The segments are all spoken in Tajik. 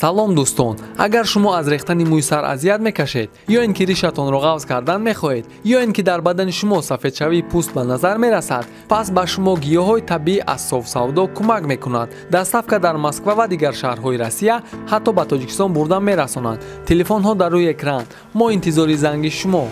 Салом дӯстон, агар шумо аз рехтани мӯи сар азият мекашед, ё ин ки ришатонро ғафз кардан мехоҳед, ё ин ки дар бадани шумо сафедшавии пӯст ба назар мерасад, пас ба шумо гиёҳҳои табиӣ аз Софсавдо кӯмак мекунад. Доставка дар Москва ва дигар шаҳрҳои Россия, ҳатто ба Тоҷикистон бурда мерасонанд. Телефонҳо дар рӯи экран. Мо интизори занги шумо.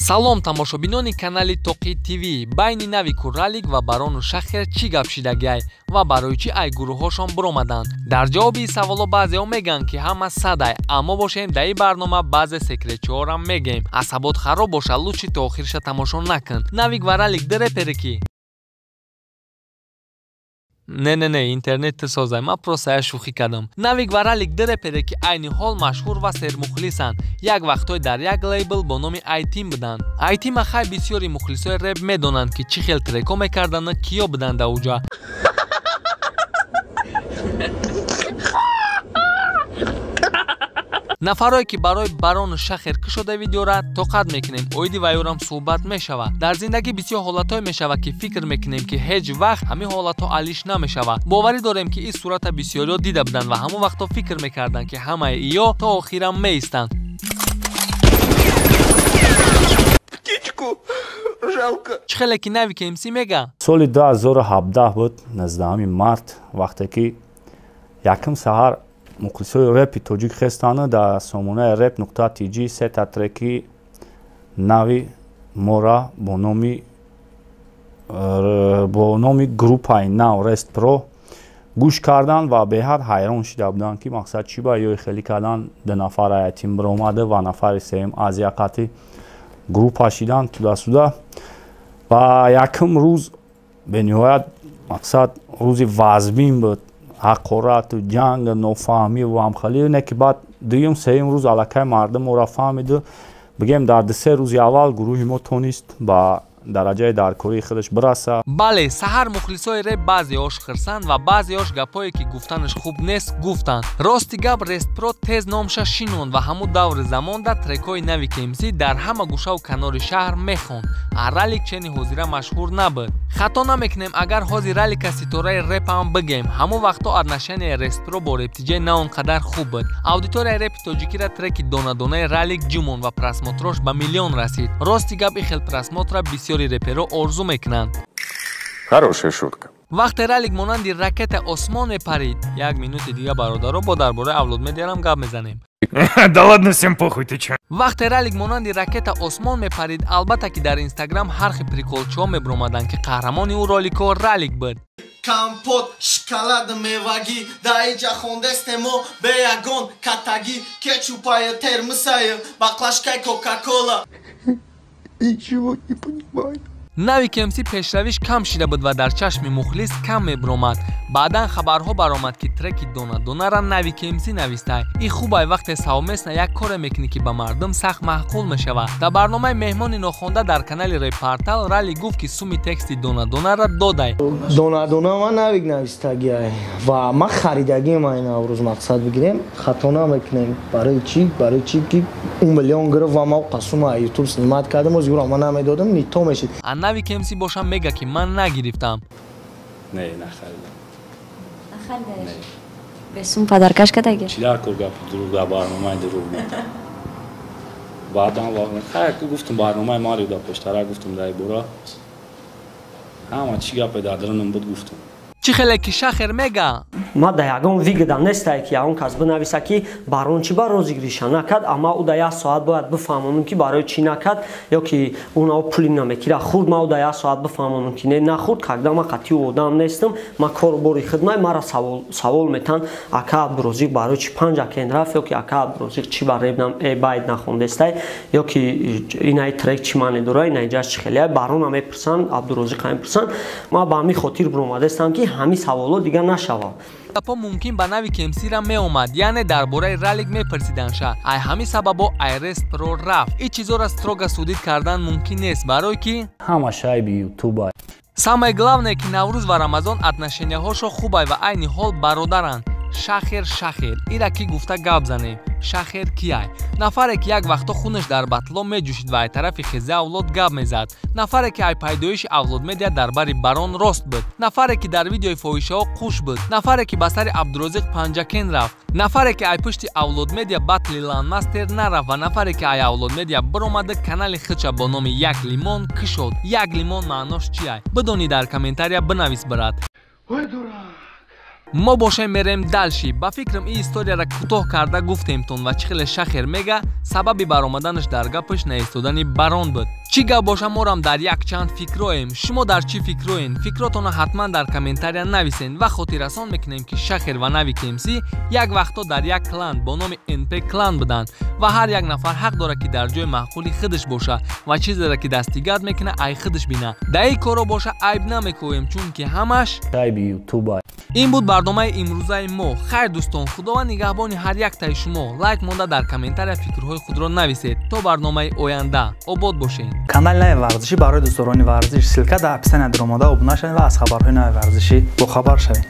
Салом тамошобинони канали Тоқи ТВ. Байни Навику Ралик ва Барону Шахер чӣ гап шидагиай ва барои чӣ ай гурӯҳҳошон биромаданд? Дар ҷавоби ин саволо баъзеҳо мегӯянд, ки ҳама садай, аммо бошем дар ин барнома баъзе секретчиҳорам мегӯем. Асабот хароб боша, лучше то охирша тамошо накун. Навик ва Ралик ду репере ки не, не, не, интернет ту созай, ман просто я шӯхӣ кардам. Навик ва Ралик ду репере ки айни ҳол машҳур ва сермухлисанд. Як вақтҳое дар як лейбл бо номи Айтим буданд. Айтима хай бисёри мухлисои реп медонанд, ки чӣ хел треко мекарданду киё буданд дар уҷа. Нафарое ки барои Барону Шахер кушода видеора тоқат мекунем, оиди вайёрам суҳбат мешавад. Дар зиндагӣ бисёр ҳолатҳое мешавад, ки фикр мекунем, ки ҳеҷ вақт ҳамин ҳолатҳо алиш намешавад. Боварӣ дорем, ки ин сурата бисёриҳо дида буданд ва ҳамон вақтҳо фикр мекарданд, ки ҳамаи иё то охирам меистанд. Чӣ хеле ки Навик МС мега? Соли 2017 буд, 19 март, вақте ки якум саҳар мухлисои репи тоҷик хестану дар сомонаи rep.tj сета треки нави мора бо номи группаи нав Рест Про гӯш кардан ва беҳад ҳайрон шида буданд, ки мақсад чӣ ба ёи хелӣ кардан, ду нафар аятим биромада ва нафари сеюм азия қати группа шидан туда-сюда. Ва якум рӯз бениҳоят мақсад рӯзи вазмин буд, ҳақорату ҷанг, нофаҳмӣ ва ҳамхалӣ не, ки баъд дуюм, сеюм рӯз аллакай мардум моро фаҳмиду бигем, дар дусе рӯзи аввал гурӯҳи мо тонист ба дараҷаи даркории худаш бираса. Бале, саҳар мухлисои реп баъзеҳош хирсанд ва баъзеҳош гапҳое, ки гуфтанаш хуб нест, гуфтанд. Рости гап, Рестпро тез номша шинонд ва ҳамун даври замон дар трекҳои Навик МС дар ҳама гӯшаву канори шаҳр мехонд. А Ралик чени ҳозира машҳур набуд. Хато намекунем, агар ҳозир Ралика ситораи репам бигем. Ҳамон вақтҳо отношенияи Рестпро бо Рептиҷе на он қадар хуб буд. Аудиторияи репи тоҷикира треки донадонаи Ралик ҷумонд ва просмотрош ба миллион расид. Рости гап, ин хел просмотра бисёри реперо орзу мекунанд. Хорошая шутка. Вақте Ралик монанди ракета осмон мепарид, як минути дига, бародаро, бо дар бораи Авлод Медиарам гап мезанем. Да ладно, всем похуй, ты чё? Вақте Ралик монанди ракета осмон мепарид, албатта ки дар Инстаграм ҳар хел приколчиҳо мебуромаданд, ки қаҳрамони ӯ роликҳо Ралик буд. Компот, шоколад, мевагӣ дар иҷа хондестемо бе ягон катагӣ, кетчупая, термосая, баклажкаи Кока-Кола. Ничего не понимаю. Навик МС пешравиш кам шида буд ва дар чашми мухлис кам мебуромад. Баъдан хабарҳо баромад, ки треки дона-донара Навик МС навистай. Ин хубай, вақте совместно як коре мекунӣ, ки ба мардум сахт маъқул мешавад. Дар барномаи меҳмони нохонда дар канали Реппортал Ралик гуфт, ки суми тексти дона-донара додай. Дона-дона ман Навик навистагиай ва ман харидагиам. Ай Наврӯз мақсад бигирем, хато намекунем. Барои чӣ? Барои чӣ ки ӯ миллион гирифт ва ма қасума Ютуб снимать кардам, оз юро ман намедодам, не то мешид. А Навик МС боша мега, ки ман нагирифтам. Не, нахаридам. Нахаридаш? Бесум подаркаш кадаги? Чӣ дар кор гапи дурӯғ дар барномаи дурӯғ? Баъдан хай гуфтум, барномаи Марио дар пештара гуфтум, дар бора ҳама чӣ гапе дар дарунам буд, гуфтум. Чӣ хеле ки Шахер мега? Ма да ягон выгода нестае, ки ягон кас бинависа, ки барон чӣ ба розыгрыша накард, амма ӯ да як соат бояд бифаҳмонам, ки барои чӣ накард, ё ки ӯ пули намекира хурд. Ма ӯ да як соат бифаҳмонам, ки не, нахурд. Когда ма қатъи одам нестам, ма кору бори хидмай, мара савол метан: ака Абдурозиқ барои чӣ панҷ акен рафт, ё ки ака Абдурозиқ чӣ ба реп байд нахондестай, ё ки инаи трек чӣ маъне дора, инаи ҷаш чӣ хеле. Барона мепурсанд, Абдурозиқа мепурсанд. Ма ба ҳамин хотир биромадастам, ки ҳамин саволҳо дигар нашавад. Гапҳо мумкин ба Навик МСра меомад, яъне дар бораи Ралик мепурсиданша. Ай ҳамин сабабо Айрест Про рафт. Ин чизоро строго судить кардан мумкин нест, барое ки ҳама шайби ютуба. Самое главное, ки Наврӯз ва Рамазон отношенияҳошо хубай ва айни ҳол бародаранд. Шахер, Шахер ира ки гуфта гап занем? Шахер кияй? Нафаре, ки як вақто хунаш дар батло меҷӯшид ва ай тарафи хези Авлод гап мезад. Нафаре, ки ай пайдоиши Авлод Медиа дар бари Барон рост буд. Нафаре, ки дар видеои фоҳишаҳо қуш буд. Нафаре, ки ба сари Абдурозиқ Панҷакен рафт. Нафаре, ки ай пушти Авлод Медиа батли Ланмастер нарафт ва нафаре, ки ай Авлод Медиа биромада, канали худша бо номи Як Лимон кушод. Як Лимон маънош чиай? Бидонӣ, дар комментария бинавис, брат. Мо бошем, мерем дальше. Ба фикрам, ин историяра кӯтоҳ карда гуфтемтон ва чӣ хеле Шахер мега, сабаби баромаданаш дар гапаш наистодани Барон буд. Чӣ гап боша, морам дар якчанд фикроем. Шумо дар чӣ фикроен? Фикротонро ҳатман дар комментария нависен ва хотиррасон мекунем, ки Шахер ва Нави КМС як вақто дар як клан бо номи НП клан буданд ва ҳар як нафар ҳақ дорад, ки дар ҷои маъқули худаш боша ва чизеро, ки дастигат мекуна, ай худаш бина. Дар ин корро боша айб намекӯем, чунки ҳамаш айби ютуба. Ин буд барномаи имрӯзаи мо. Хайр, дӯстон, Худованд нигаҳбони ҳар яктаи шумо. Лайк монда, дар комментария фикрҳои худро нависед. То барномаи оянда обод бошед. Канали нави варзишӣ барои дӯстдорони варзиш. Ссылка дар описания. Даромада, обуна шавед ва аз хабарҳои нави варзишӣ бохабар шавед.